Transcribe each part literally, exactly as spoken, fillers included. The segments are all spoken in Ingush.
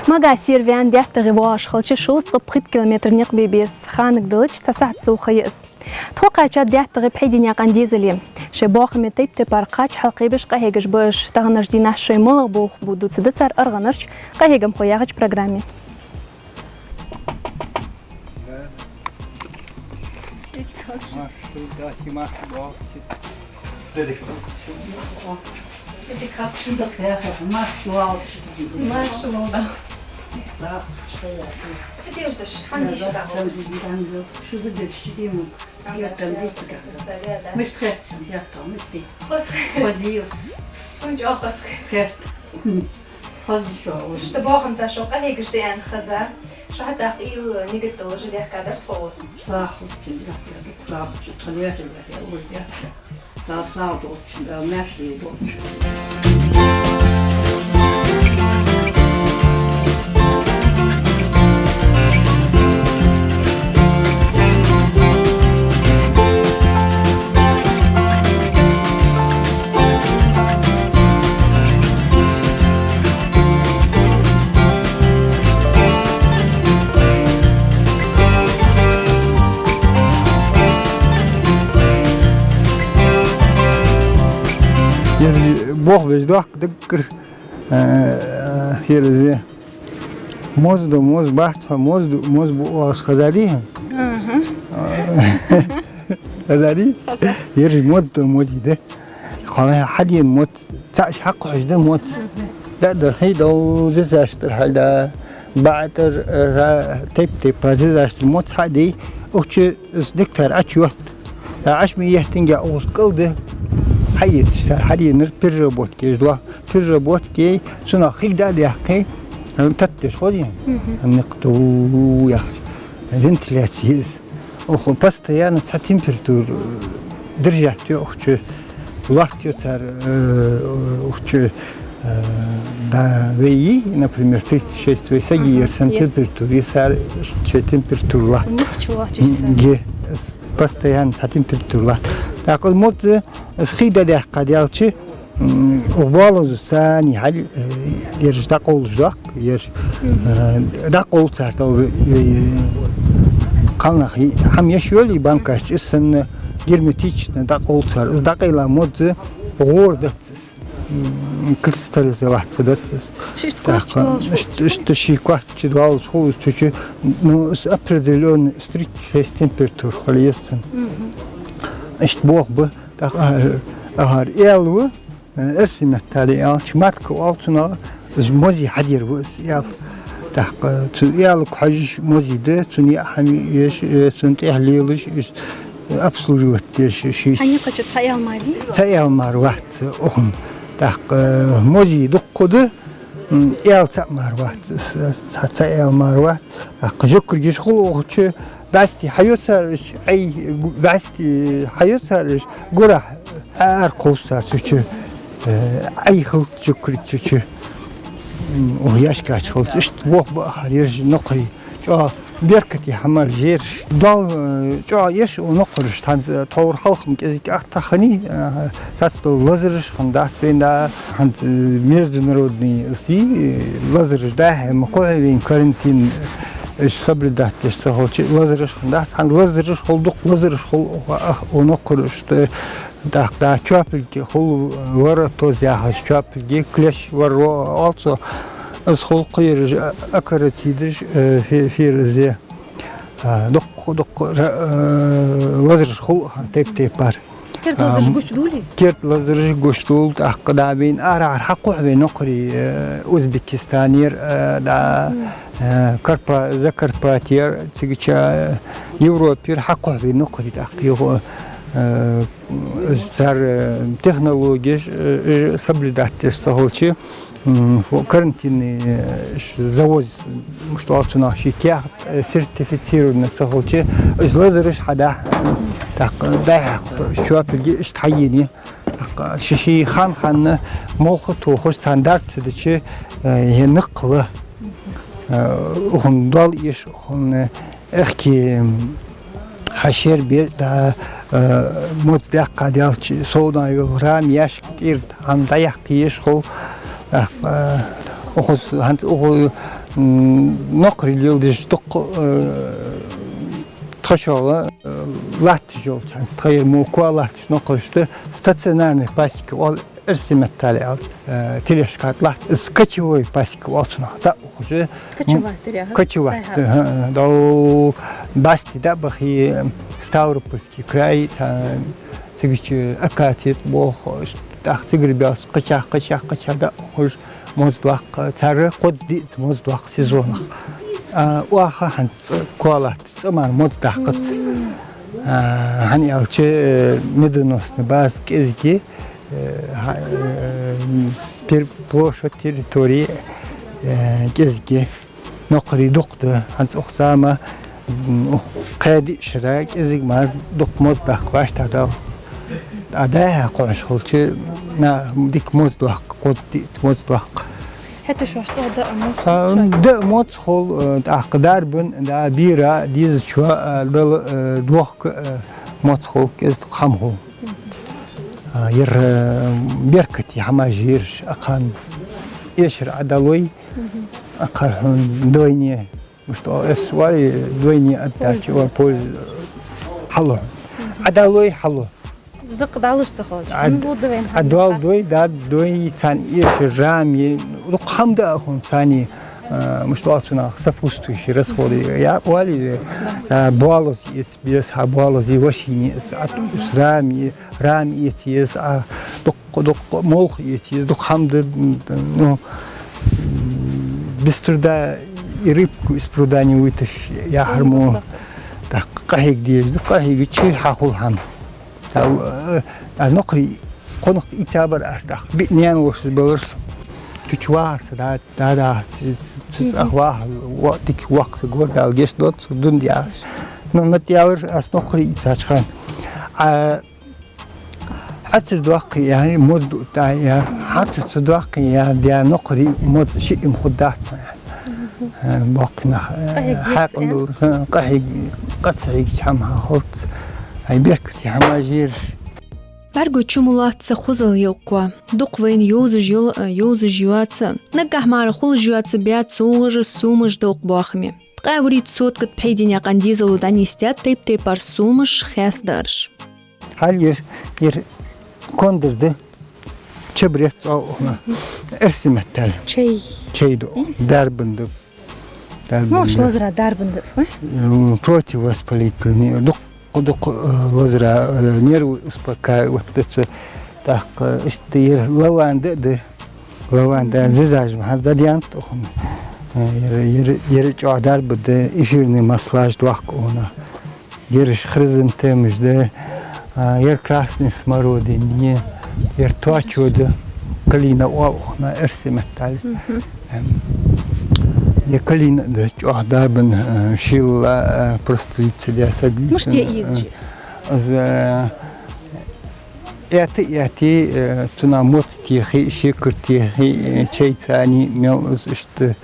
Магасера ваьнна ДаьттагӀе воагӀаш хилча, шовзткъа пхийтта километр никъ бе беза. Ханага делча, цхьа сахьат сов ха я из. Тхо кхаьчад ДаьттагӀе Пхьиденаькъан дезале. Шоай боахаме тайп-тайпара кхача хьалкхебеш, къахьегаш ба уж. Таханарча дийнахьа шоай малагӀа болх ба дувцаргда цар аргӀанарча къахьегамхой яхача программе. Хоза. Хоза. Сона чӀоагӀа хоза. Хоза шо. Иштта боахамца шо къахьегаш да аьнна хеза. Шо хьатӀаккха уйла, нигат долаш дехкадар тхо укхаза. Сагъа хургда, сагъа хургда, тха лерхӀа, лерхӀа, лерхӀа. Дала сагӀа долда, Дала маьрша долда. Ер болх беш доахк даггара, э, э, ер зе. Моз да, моз бац, моз да, моз бу оалаш хезадий хьона? Мгм. Хезадий? Хеза. Ер моз да, моз да. Хьона хьадена моц, цаӀ хьакхухьаш да моц. Мгм. Да, да, хӀай, довза зизаш тӀара хьал да. БаӀа тӀара, ра-, тайп-тайпара зизаш тӀара моц хьадий. Укхаза из дикагӀа Ӏочуйотт. Ӏочу ма еттинге, укхаза кӀал да. Хьаэцаш цар хьаденар переработка еш да. Переработка ей, цунах хий да а даьккхе, таттеш хозий. Мгм. Никъ ту яхаш. Вентиляция из. Укх постоянно цхьа температура держать йо укх чу. ЛоархӀаш йо цар, э, укх чу, э, да, вай, например, тридцать шесть вай сага, мгм, ер санна, е, температура, е цар шоай температура лоархӀ. Мух чу лоархӀаш йо цар. Е, с-, постоянно цхьа температура лоархӀ. ТӀаккха моз, э, из хий да даьккха даьлча, м, укх болаза санна хьал, э, ераш дӀакъовлаш доахк, ераш, мгм, э, дӀакъовл цар, то, э, кхалнах хьама еш йолий банкаш чу, из санна герметично дӀакъовл цар. Из дӀакъайла моз гӀор дац из. М, кристаллизоваться дац из. Ши иштта кхоачаш долаш хул. Иштта, иштта ши кхоачаш долаш хул из чу. Ну, с-, определённый с тридцать шесть температура хила еза цун. Мгм. Иштта болх ба. ТӀаккха ахар, ахар аьла ва, э, эрсий меттала аьлча, матка оал цунах, из мозе хьадер ва из аьла. ТӀаккха цу аьлага хьожаш мозе да, цун яа хӀама еш, э, цун тӀехьа лелаш, из обслуживать деш шийс. Хьа никъ чу цхьа аьла мара вий? Цхьа аьла мара вац укхун. ТӀаккха, э, мозе дукха да, м, аьла цхьа мара вац, цхьа, цхьа аьла мара вац. ТӀаккха жокаргаш хул укх чу, бӀаьсти хьайо цар уж, Ӏай, бӀаьсти хьайо цар уж, гурахьа ара кхувс цар цу чу, э, Ӏай хилча жокарг цу чу. М, укх яьшкача хилча, иштта болх ба ахар ераш нокхарий. ЧӀоагӀа беркате хӀама лежераш. Доал, э, чӀоагӀа еш укх нокхарашта, хӀанз, э, тховра хьалха-м кӀезига атта хиннай, э, цацдола лазараш хиннадац вайна, хӀанз, э, международный си, э, лазараш дӀа-хьа ма кхухьий вайна карантин, э, соблюдать деш ца хилча, лазараш хиннадац, хӀанз лазараш хул, дукха лазараш хул укх, укх нокхарашта. ТӀаккха да чопилги хул, варотоз яхаш чопилги, клещ варо оал цох. Из хул кхыйраш, а, акарицидаш, э, фе-, ферзе. А, дукха, дукха, ра-, э, лазараш хул тайп-тайпара. Керда лазараш, ам, гучадолий? Керда лазараш гучадоал, тӀаккха да вайна арахьара хьакхухь вай нокхарий, э, Узбекистанера, э, да, мгм, э, Карпа-, Закарпатьера, цигача, э, Европера хьакхухь вай нокхарий тӀаккха юха, э, цар, э, технологеш, э, э, соблюдать деш ца хилча, м, фу, карантинный, э, ш-, завоз, мишта оал цунах, ший каьхат, э, сертифицированный ца хилча, уж лазараш хьадахь, э, тӀаккха дӀа-хьа чопилги иштта хьаенай. ТӀаккха ши-ши хан-ханна молха тохаш, царна дарба ца дича, э, е никъ ла. Э, укхун доал еш, укхун, э, аьхки, м, хьашер бер да, э, моз даьккха даьлча, совнагӀа йола рама, яьшк тӀера хӀама дӀаяккха езаш хул. Э, укхаза, хӀанз укхаза М, нокхарий леладеш дукха, э, тха шола, э, латташ йолча, хӀанз тха ер мо коа латташ нокхарашта стационарный пасека оал, эрсий меттала аьлча, э, тележка тӀа латт, из кочевой пасека оал цунах, дӀаухаш. Кочевой тера, аха? Кочевой, сай, аха. Да, да, дов, басти дӀабахе, Ставропольский край, та, цигача Акатия тӀа болх, тӀаккха цигара баьлча, кхычахьа, кхычахьа, кхычахьа дӀаухаш, моз доаккх, цар кхозза-диъазза моз доаккх сезонах. А, оаха хӀанз коа латташ, цкъа мара моз даккхац. А, хӀана аьлча, э, медоносный база кӀезига, э, хӀа-, э, пер-, площадь, территория, э, кӀезига. Нокхарий дукха да, хӀанз укх зама, м, укх кхаь-диъ шера кӀезига мара дукха моз даккха вӀаштӀехьадалац. А дӀа-хьа кхоачаш хилча, наха дика моз доаккх, кхозза-диъазза моз доаккх. ХӀаьта шоашта даа моз? А, даа моз хул, э, тӀаккха дарбан, да, бера, дезачоа, э, дала, э, дохка, э, моз хул, кӀезига хӀама хул. А, ер, э, беркате хӀамаш ераш, акхарна эшар Ӏодалой, акхар хьона двойне, мишта оал, эс вари двойне отдача, польза, хьалу. Ӏодалой, хьалу. Дакъа далаш ца хилча. Ӏа-, хӀанз лу да вайна хӀама, Ӏодоал дой, да, дой, царна эшар, рами, дукха хӀама да хьона царна, а, мишта оал цунах, сопутствующие расходы. Я, вали, а, боалаз эца беза, хьа боалаз е вашине эца, а, рами, рами эца еза, а, дукха, дукха молха эца еза, дукха хӀама да, ну, без труда и рыбку из пруда не вытащишь, яхар мо. ТӀаккха къахьега дезаш да, къахьегача хьахул хӀама. Тал, э, а нокхарий кхунах ийцабар аз тӀаккха. Биъ наьна воша баларс, цу чу вахар са да, да, да, ц-, ц-, цӀагӀа вахар, ва-, дика воккха саг вар, Дала гешт долда цун, дунен яхаш. Ну, мат ялар аз нокхарий ийцача хана. А, хьацар доаккхий, яхар, моз дуъ тӀа, яхар, хьацар ца доаккхий, яхар, дя нокхарий моз шиъ-м хургдац, яхар. Э, боккхий нах, э, къахьега хьакъ деза, долаш, э, къахьег-, къа ца хьегача хӀама хьахулац. Ай, беркате хӀамаш ераш. БӀаргагой чу ма лоац хозал йоккха. Дукха вайна йовзаш йола, э, йовзаш йоаца. Наггахьа мара хулаш йоаца баьца совгӀажа сомаш довкъ боахаме. Ткъаь вурийтта сотка тӀа пхьиденна къан дезало дӀанийсдаьд тайп-тайпара сомаш, хестараш. Хьал ер, ер кондар да, чабрец оал цунах. Эрсий меттала. Чай. Чай да. Дарбан да. Дарбан да. Муш лазара дарбан да, хой? М, противовоспалительный. Дукха, дукха, э, лазара, э, нервы успокаивать дац. ТӀаккха иштта ер лаванда да. Лаванда, зизаж ма хьазда дянт, хьона. Э, ер, ер, ер чӀоагӀа дарба да, эфирный маслаш доаккх хьона. Ераш хризантемаш да, а, ер красный смородина, ер тхоачо да, калина оал цунах эрсий меттала. Эм, ер калина да, чӀоагӀа дарбан, э, шийла, э, простудиться даь саг. Мишта я, э, из чиз? Из, э, аьтта, аьтта, э, цунах моц техе, шекар техе, э, чай цани, мел из иштта, э,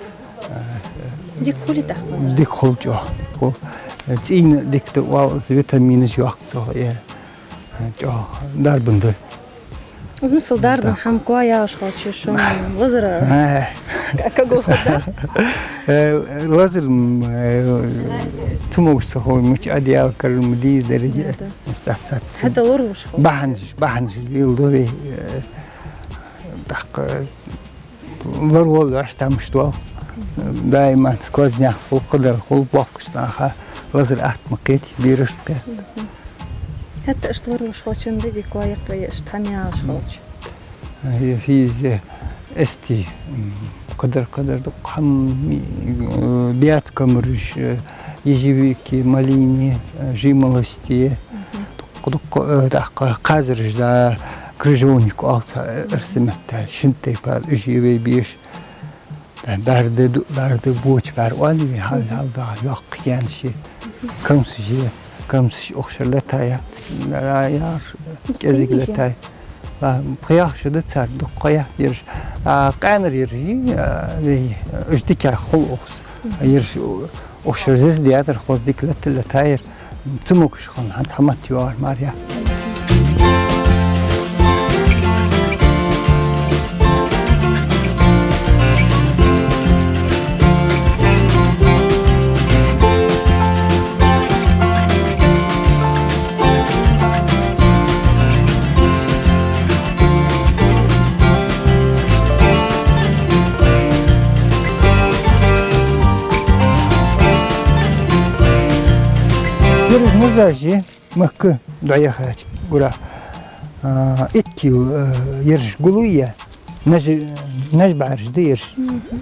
дика хул тӀаккха? Дика хул, чӀоагӀа дика хул. Э, цӀийна дика да оал, из витаминаш йоаккх цох, э, э, чӀоагӀа дарбан да. Из мисал дарбан хӀама коа яхаш хилча шоана лазара, э, к-, каго хургдац? Э, лазар, м, э, цамогаш ца ховш, мича одеял карара ма дий, деррига. Да, да. Устац, устац. ХӀаьта лоралуш хул. Бахьанаш, бахьанаш леладу вай, э, тӀаккха лоравала вӀаштӀехьа мишта вал. Даим сквозняк хул, кхыдар хул, боккхача наха лазар атта ма кхетий, берашта кхет. ХӀаьта иштта лоралуш хилча ма дий, коа яккха я, иштта хӀама яхаш хилча. Э, физия, эсти, м, кхыдар, кхыдар дукха хӀама, ми, э, баьца камараш, э, ежевики, малини, э, жимолости, дукха, дукха, э, тӀаккха кхазараш да, крыжовник оал цох, э, эрсий меттала, шин тайпара, уж я вай беш. ТӀаккха дар да, ду-, дар да, боча бӀаьра оал вай, хьал, хьал да, йоккха кенаш я, камсаш я, камсаш укх шера латаяц, я-, яр, кӀезига латай. А, пхи-ялх шу да цар, дукха я ераш. А, къаьнара ераш, а, вай, уж дика хул укхаза. Ераш, укх шера зиза даьдар, хоза дика лата-, латаяр. Цамогаш хинна, хӀанз хьамат йоагӀар мара яц. Нажажи мехка дӀаяхача гура, а, итт кил, а, ераш гулъяь, наж-, нажбӀараш да ераш.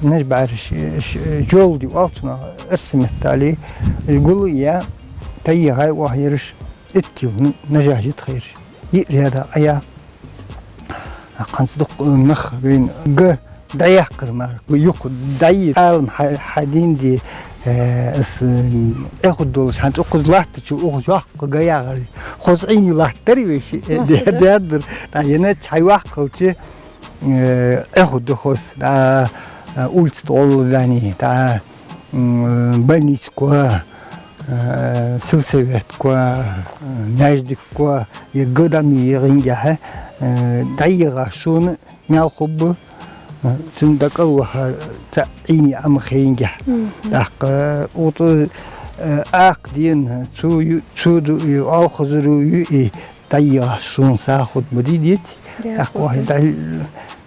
НажбӀараш, э, ш-, э, жолди оал цунах, эрсий меттала, гулъяь, тӀайийгӀай оаха ераш, итт кил н-, нажажи тха ераш. Йиъ ряда Ӏая. ХӀанз дукха нах вайна га дӀаяккхар мара, юха дӀайийгӀа. Ӏалам хьа-, хьадийнде, э, ас, э, эхуд долаш, хӀанз укхаза латтачул укхаза йоккха га ягӀар. Хоза Ӏийне латтар вай ши, э, де-, дердар. ТӀаккха енна чхьайоккхалча, э, эхуд да хоза, а, а, улица тӀа гӀолла дани, тӀа, м, больницко, э, сельсоветко, э, маьждигко, ер га дӀа ма йийгӀингехьа, э, дӀайийгӀа сона мел хургба, э, цун дӀакӀалваха цхьа Ӏийне Ӏомахайингехьа. ТӀаккха, э, утӀа, э, акха дена, цу ю-, цу ду-, ю-, алхазару ю и дӀайийгӀа сона са хургба дий деций. ТӀаккха оаха дӀа-,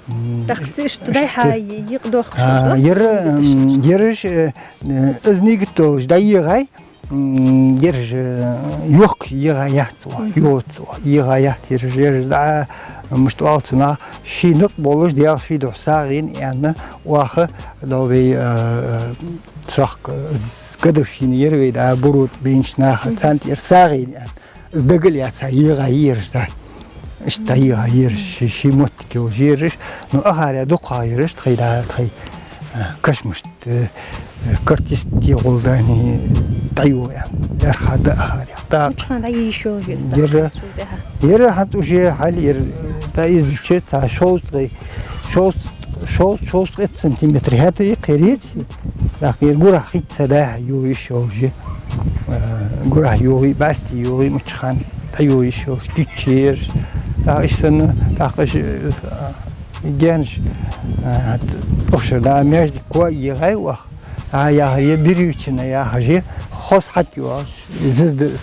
м, ТӀаккха цу иштта дӀай-хьа йикъ дохкаш, а, ер, м, ераш, э, э, из нигат долаш дӀайийгӀай, м, ераш, э, йохка йийгӀа яц оаха, йоаца оаха, йийгӀа яц ераш, ераш дӀа, мишта оал цунах, ший никъ болаш, Даьла ший духьа сагӀийна аьнна, оаха, дӀа вай, э, э, сохка, э, с-, гадарча шийна ер вай дӀа, буро тӀа бейнача наха, царна тӀера сагӀийна аьнна. Из дагал яц, йийгӀа ераш да. Иштта йийгӀа ераш, ши, ши моттиг йолаш ераш. Ну, ахаря дукха ераш, тхай да, тхай, а, кашамашта, э, э, картист тегӀолдани дӀайоагӀа. Ярха да ахаря. Так. Мичхана дӀайийгӀа йиш йолаш ераш? Ер, ер хӀанз уже хьал ер, да, из чу цхьа шовзткъа, шовз-, шовз-, шовзткъеи итт сантиметр хӀаьта йикъ ерийца. ТӀаккха ер гурахь хица дӀа-хьа йоагӀа йиш йолаш я. Э, гурахь йоагӀа, бӀаьсти йоагӀа, мичхана дӀайоагӀа йиш йолаш, кийчъераш. ТӀаккха иштта санна, тӀаккха иштта, э, генаш, э, хӀанз укх шера дӀа маьждигко йийгӀай оаха. А яхар я бирючина яхаш я, хоза хьатӀайоагӀаш, зиза да из.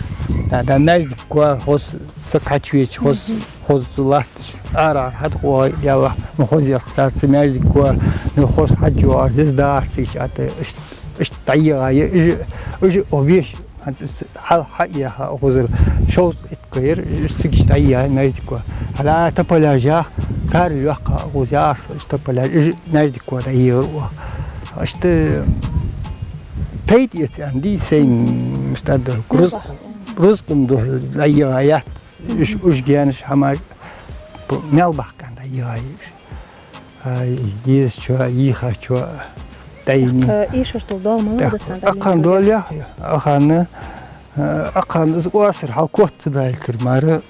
ДӀа, дӀа маьждигко хоза саг хьачувеча, хоза, хоза латташ, арара хьатӀакхоагӀа, Даьллахь, ну, хоза яхар цар цу маьждигко, ну, хоза хьатӀайоагӀаш, зиза дагӀаш цига чӀоагӀа, иштта, иштта дӀайийгӀай, уж, уж обеш, хӀанз хьал хьа яха укхазара шовзткъа итт га яр, уж цига чу дӀайийгӀай маьждигко. Хьала тополяжах, цар йоккха укхаза яхаш, уж тополяж, уж маьждигко дӀайийгӀар оаха. Иштта пайда эца аьнна дий сайна, мишта да, рузкъ-, рузкъан духьа дӀайийгӀа яц. Уж, уж генаш хӀамаш мел бахкан дӀайийгӀай уж. А, езачоа, йийхачоа дӀайийгӀа. ТӀаккха эшаш дола доал малагӀа да царна дӀайийгӀа? Акхарна доал яхь, акхарна, а, акхарна из оасар хьалкотта ца дайтар мара,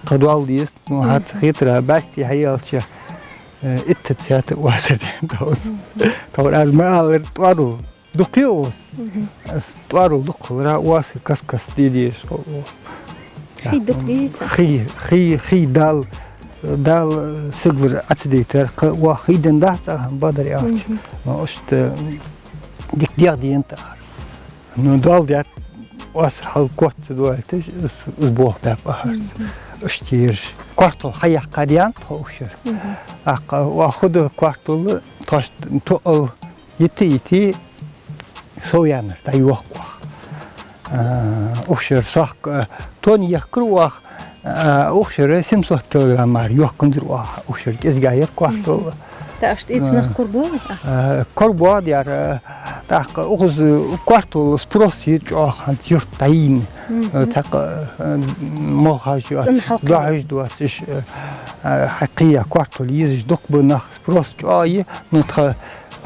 кхы доал деза, ну, хӀанз хетар, бӀаьсти хьаяьлча, э, итт цхьаьта оасар дена да из. Тхьовра аз ма аллара, тӀоарал дукха я оаха. Аз тӀоарал дукха хилара оаха каст-каста де дезаш хул оаха. Хий дукха дезий цар? Хий, хий, хий Дала, Дала сигалара Ӏа ца дайтар, кхы оаха хий денна дац цар, хӀама бакъдар аьлча. Ну, иштта дика дегӀ дена тӀехьара. Ну, доал даьд, оаха хьалкотта ца дойташ, из, из болх баьб ахарца. Иштта ераш. Коартол хьаяккха дена тхо укх шера. ТӀаккха оаха худа коартол, тхоашта тоъал йита-йита, совъяьннар дӀайохк оаха. А, укх шера сохк, а, тонна ехкар оаха, а, укх шера семьсот килограмм мара йохканзар оаха, укх шера кӀезига яр коартол. ТӀаккха иштта из нах корабоагӀий? А, корабоагӀа яр, а, тӀаккха укхаза коартол спрос я чӀоагӀа хӀанз юрта дӀайийна. А, тӀаккха, а, молхаш йоацаш, дохьаш доацаш, а, а, хьакхийя коартол езаш дукха ба нах, спрос чӀоагӀа я, ну, тха,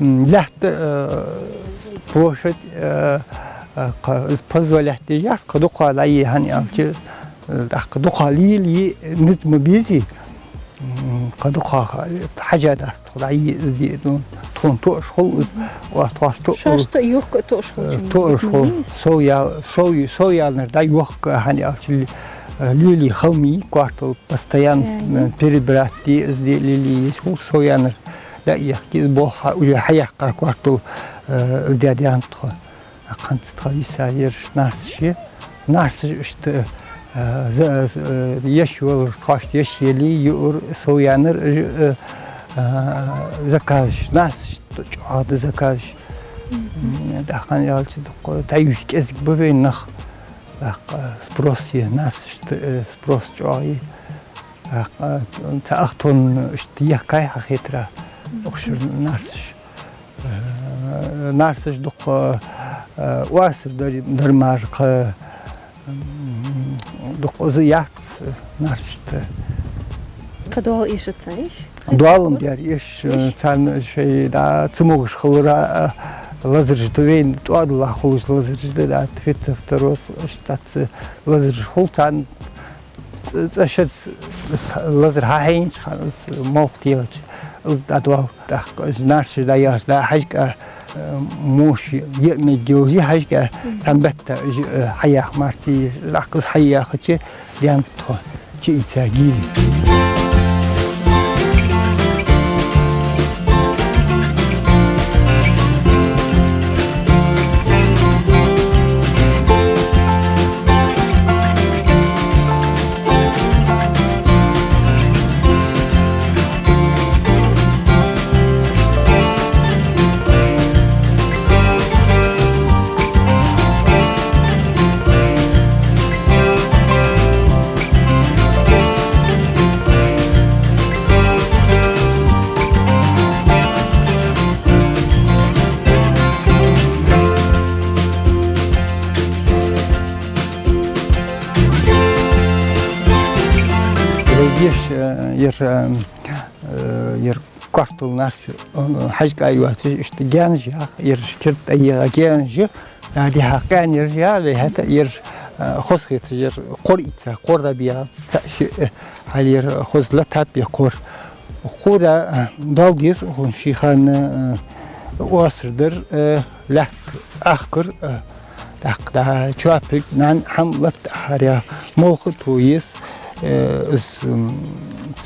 м, лаьтта, э, площадь, э, э, кха, из позволять деш яц, кха дукха дӀайийгӀа хӀана аьлча, э, тӀаккха дукха лелае низ ма безий, м, кха дукха ха-, хьажа дац тхо дӀайийгӀа из де, ну, тхона тоъаш хул из, оаха тхоашта тоъал, шоашта йохка тоъаш хул, э, тоъаш хул, совъял-, совъ-, совъяьннар дӀайохк хӀана аьлча, э, лелае хала ма йий, коартол постоянно, э, перебрать де, из де лелае езаш хул, совъяьннар дӀаехка, из болх хьа-, уже хьаяккха коартол, э, из де дена тхо. ХӀанз тха йиса ераш нарсаш я. Нарсаш иштта, э, за-, э, еш йолар, тхоашта еш яле, юар, совъяьннар, э, э, заказаш, нарсаш чӀоагӀа да заказаш. М, тӀаккха хӀана аьлча дукха дӀаювш кӀезига ба вай нах. ТӀаккха спрос я, нарсашта, э, спрос чӀоагӀа я. ТӀаккха цхьа ах тонна иштта ехкай хьахетар укх шера нарсаш. Э, нарсаш дукха, э, оасар дар, дар мара кхы, м, дукха из яц нарсашта. Кхы доал эшац царна, эш? Доал-м дар эш, эш? Царна шоай, да, цамогаш хилара, а, лазараш да вайна, тӀоадаллахь хулаш лазараш да, да, фитофтороз, иштта цхьацца лазараш хул царна, ц-, цӀа шаца лазар хьахьийнача хана, из молха техача, из дӀадоал. ТӀаккха из нарсаш дӀаяхача, да, хьажкӀа, э, муш е а мегаш йолаш, хьажкӀа, цхьан бетта из, э, хьаяха марций, тӀаккха из хьаяьхача, ден тхо чуийца гили. Регеш, э, ер, э, э, ер картол нарс, э, хьажкӀа йоацаш, иштта генаш я, ераш керда тӀа егӀа генаш я, а, дехьа къаьна ераш я, вай хӀаьта ераш, э, хоза хеташ, ер кхор ийца, кхор дӀабиа, цхьа ши, э, хьал ер хоза латаб е кхор. Кхора, э, дал деза укхун ший хана, э, оасар дар, э, лаьтта ахкар, э, тӀаккха дӀа чоапиг нан хӀама латта ахьаря, молха а тоеза, э, из, м,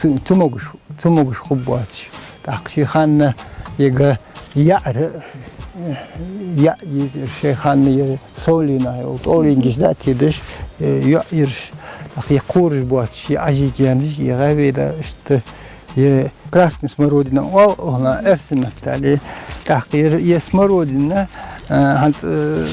цу-, цамогаш, цамогаш хургбоацаш. ТӀаккха ший хана ега яӀар, э, яӀ еза ер ший хана, ер совлена йола тӀоренга иштта дӀа а тедаш, э, йоӀ ераш. ТӀаккха е кхораш боацаш, е Ӏажий генаш, е гӀаве да, иштта, е красная смородина оал укхунна эрсий меттала. ТӀаккха ер, е смородина, э, хӀанз, э,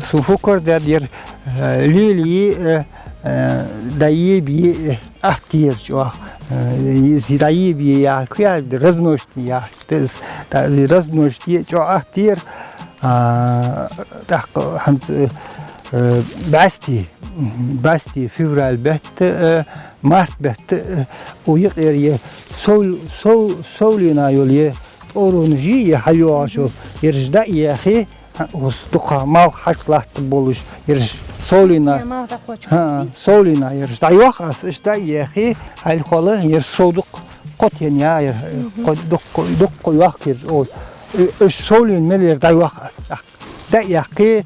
сона фу корадаьд, ер, э, лелий, э, э, дӀаебе, э, атта ер чӀоагӀа. Э, из дӀаебе яхилга, размножить яхилга. Из, да, из размножить е чӀоагӀа атта ер, а, тӀаккха хӀанз, э, бӀаьсти, бӀаьсти февраль бетта, э, март бетта, э, укх юкъера е сов-, сов-, совлена йола е тӀоронаш я, е хьайоагӀаш йола, ераш дӀа а яьхе, хӀа, укхаза дукха малх хьачулаттаргболаш, ераш совлена, совлена ераш дӀайоах аз, иштта дӀа а яьхе, хьалхара ер сов дукха кхотаяь я, ер кхо-, дукха, дукха йоах ераш, о, уж совлена мел ер дӀайоах аз. ТӀаккха дӀа а яьккхе,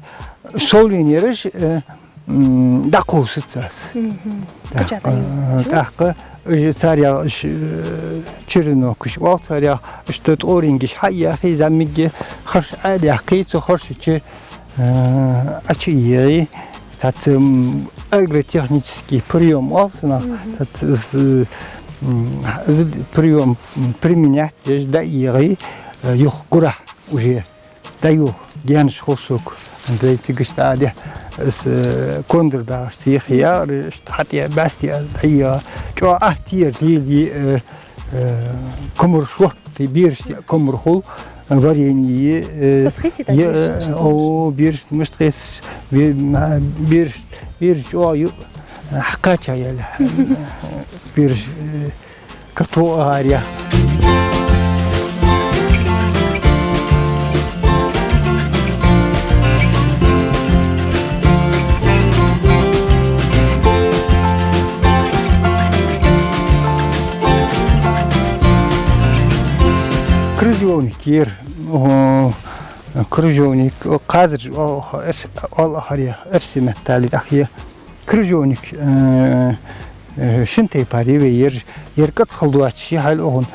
совлена ераш, э, м, дӀакхувсац аз. ТӀаккха, э, тӀаккха уж царех, уж, э, черенокаш оал царех, иштта тӀоренга хьа а яьхе, зӀамига харш Ӏодаьккхе, цу харша чу, э, ӀочуегӀе, цхьацца, м, агротехнический приём оал цунах, цхьацца из, м, из приём, м, применять еш дӀаегӀе, э, юха гурахьа уже. ДӀаюха, генаш хул сога. Андре, цига иштта дӀа а дехьа, из, э, кондар дагӀаш ца яхе, яр, иштта хьатӀа бӀаьсти аз дӀайоагӀа. ЧӀоагӀа атта ер лелий, э, э, комар шортта, берашта комар хул, э, варенье, э, о, берашта мишта хецаш, бе-, ма-, бераш-, бераш чӀоагӀа ю, э, хьакхача яьлча, э, бераш, э, катоагӀарий. Крыжовник ер, о, крыжовник, о, кхазар, о, эрс-, оал ахьарий, эрсий меттала тӀаккха е. Крыжовник, э, э, шин тайпара я вай ер, ер кӀацхал доацаш я хьал укхун.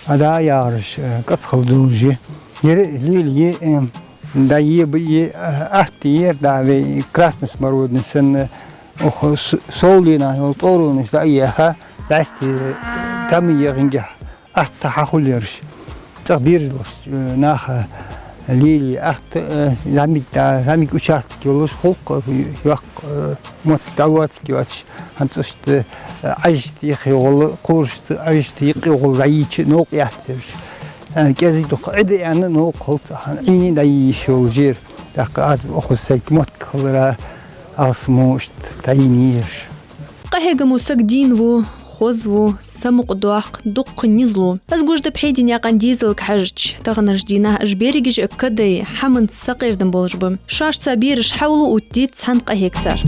А да яхараш, э, кӀацхал долаш я. Ер лелий, э, дӀаебе, э, атта ер да вай красный смородина санна, укх с-, совлена йола тӀоронаш дӀа а яьха, бӀаьсти, э, тӀама егӀингехь атта хьахул ераш. ЦӀагӀа бераш долаш, э, наха, Лелае, атта, э, зӀамига да, зӀамига участок йолаш хул-кх, э, йоккха, э, мотт дӀалоацаргйоацаш, хӀанз цӀушта, э, Ӏажашта юкъе гӀолла, кхорашта Ӏажашта юкъе гӀолла дӀайийча новкъа яц ераш. Э, кӀезига-дукха Ӏи да аьнна новкъа хул цхьан, Ӏийне дӀайийя йиш йолаш я ер. ТӀаккха аз укхаза сайга мотт хилара алсамо иштта дӀайийна я ераш. Къахьегамо саг дийна ва, хоза ва, самукъадоаккх, дукха низлу. Аз гуш да Пхьиденаькъан дезалга хьежача, таханарча дийнахьа уж берригаш а кадай, хӀаманца сакъердам болаш ба. Шоашца бераш хьавола оттадеций цхьан къахьегацар.